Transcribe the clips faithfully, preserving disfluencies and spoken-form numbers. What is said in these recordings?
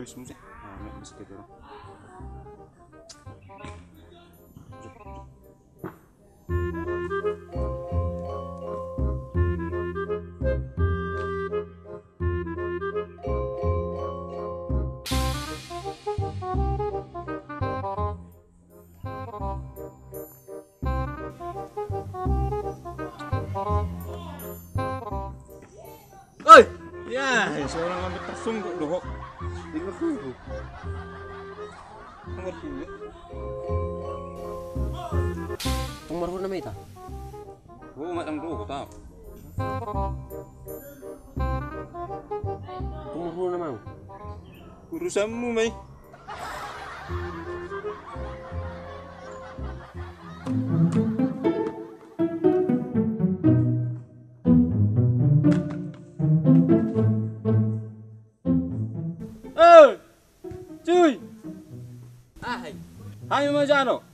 Musik. Ah, mek musik itu. Oi! Ya, seorang hampir tersungkur dohot. Dengar dulu. Dengar dulu. Tung marhuna ma hita? Oh, mak dang dohot, tau. Tung marhuna ma? Urusanmu, mai. Eh, cuy. Ahai. Hami ma jano.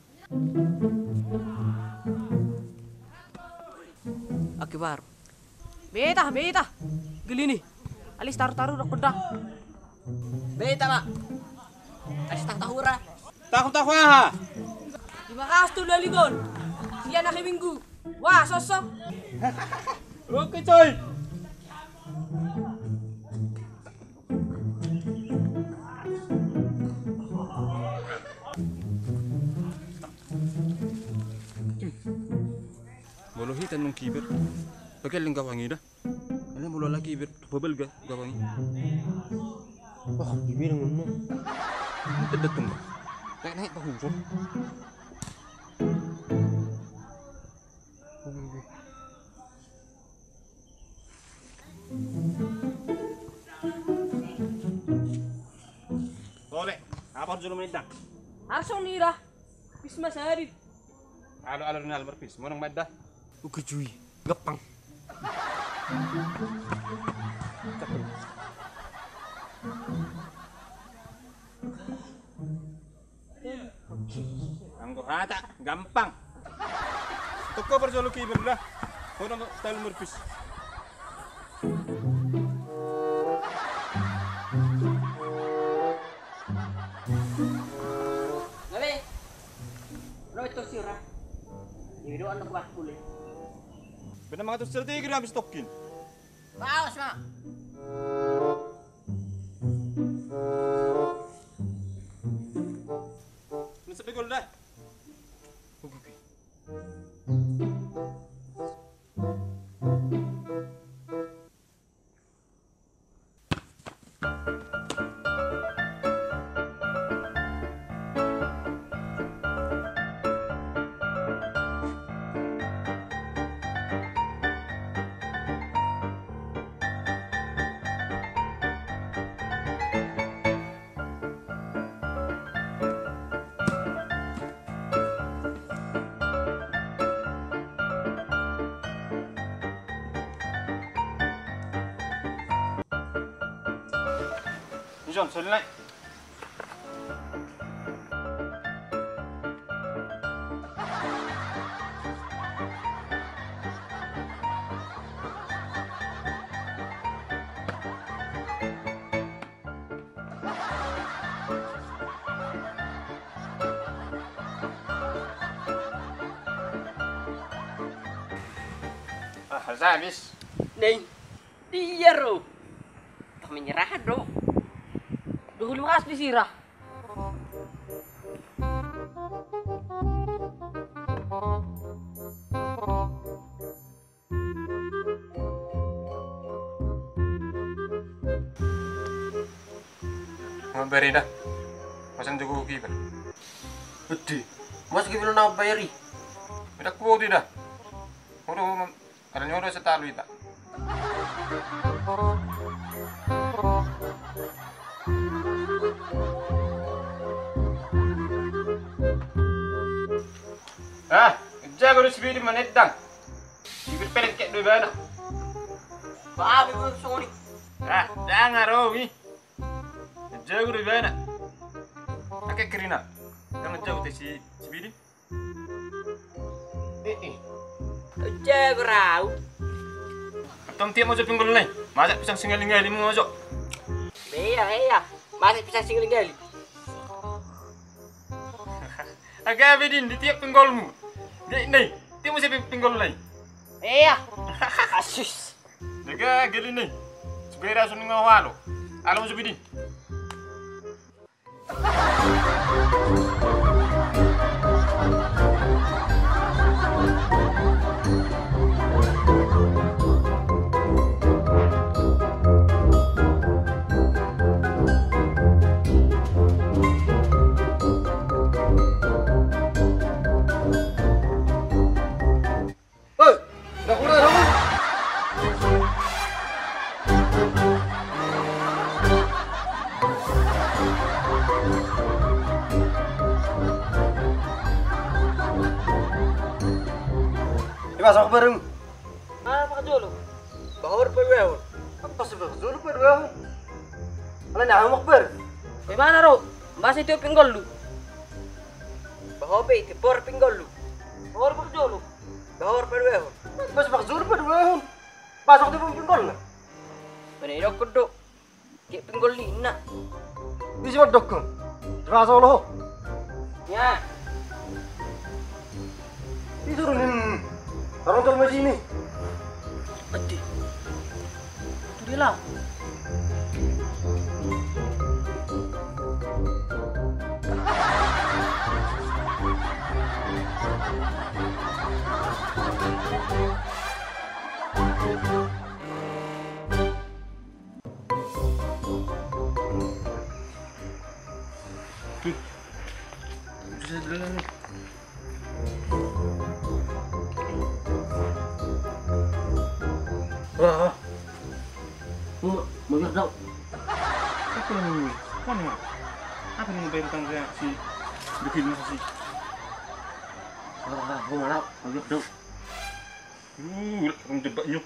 Aki baru. Beta, beta. Gelini. Alis taru-taru dokon da. Beta, Pak. Alis tahu-tahu ra. Tahu-tahu aha? Terima kasih tuh lali gol. Iya, nak minggu. Wah, sosok. Oke, coy. Molo hita nung kiber, pageleng gawang i da. Alai molo ala kiber, pabalga gawang i. Wah, kiber ngomong. Itu betul. Naik-naik pahuson. Tole, apa jolo main dang? Arso nira, pisma sari. Alo, alo, rinal berpis, monang main dah. Uga jui, gepang. Anggo hata gampang. Toko parjolo kiber da. Kono talu merpis. Gabe. Lo itu sira. Ini doang nak waktu le. Benar mangatur strategi habis tokin. Baos ma. Ini sepi gol dah. Ison, soli nai. Ah, habis. Nei. Iya ro. Tah menyerah do. Dua puluh kas di sirah. Mambayari da. Pasan tuku kiper. Gede. Mas kiper na bayari. Tidak kuat tidak. Udah. Ala ni on do satalu hita. Ah, jago do si Bidi manedang. Bibir pelengkek do ibana. Babi gue songoni. Ah, jangan rogi. Jago do ibana. Ake kerina. Jangan jago te si, si Bidi. Jago rau. Tong tiap mojo pinggul nai. Masak pisang singali-ngali mojo. Iya, iya. Asa bisa singgaling gali. Aga be din, di tiap pinggolmu. Dia ini, tiap musim pinggol lai. Iya. Asus. Jaga geli ni. Supaya rasun ngawalo. Alam supidin. Hei, nda hura dong. Iba sok bareng. Ah, Pak Jolo. Bahor pe weon. Apa sih Pak Jolo pe weon? Ala na amok ber. Bagaimana ro? Masih tiup pinggol lu. Bahope iti por pinggol lu. Bahor Pak Jolo. Dohor paduahon. Bas Pak Jolo paduahon. Bas waktu pun pinggol na. Pada idok kudu. Kayak pinggol lina. Di sini dokon. Terasa lo. Ya. Di suruh nih. Orang tua masih ini. Adi. Itu dia lah. Wah, wah. Mau, mau lihat dong. Apa yang mau? Mana? Apa yang mau bayar utang saya si Dukil masa sih? Wah, wah, mau malam, mau lihat dong. Uh, udah orang jebak nyuk.